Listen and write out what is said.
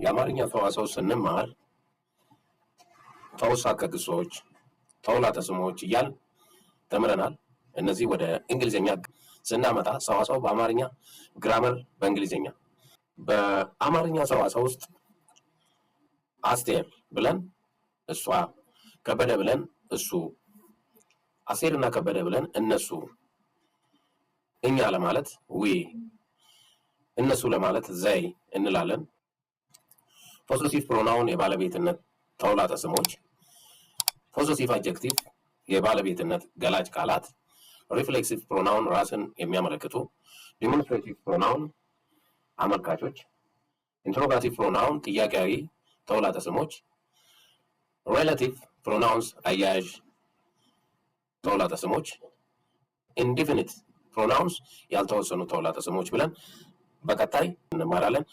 የአማርኛ ሰዋሰው ስንማር ተውሳከ ግሶች፣ ተውላጠ ስሞች እያልን ተምረናል። እነዚህ ወደ እንግሊዝኛ ስናመጣ ሰዋሰው በአማርኛ፣ grammar በእንግሊዝኛ። በአማርኛ ሰዋሰው ውስጥ አስቴር ብለን እሷ፣ ከበደ ብለን እሱ፣ አስቴርና ከበደ ብለን እነሱ፣ እኛ ለማለት we፣ እነሱ ለማለት they እንላለን። Possessive pronoun የባለቤትነት ተውላጠ ስሞች፣ possessive adjective የባለቤትነት ገላጭ ቃላት፣ reflexive pronoun ራስን የሚያመለክቱ፣ demonstrative pronoun አመልካቾች፣ interrogative pronoun ጥያቄያዊ ተውላጠ ስሞች፣ relative pronouns አያያዥ ተውላጠ ስሞች፣ indefinite pronouns ያልተወሰኑ ተውላጠ ስሞች ብለን በቀጣይ እንማራለን።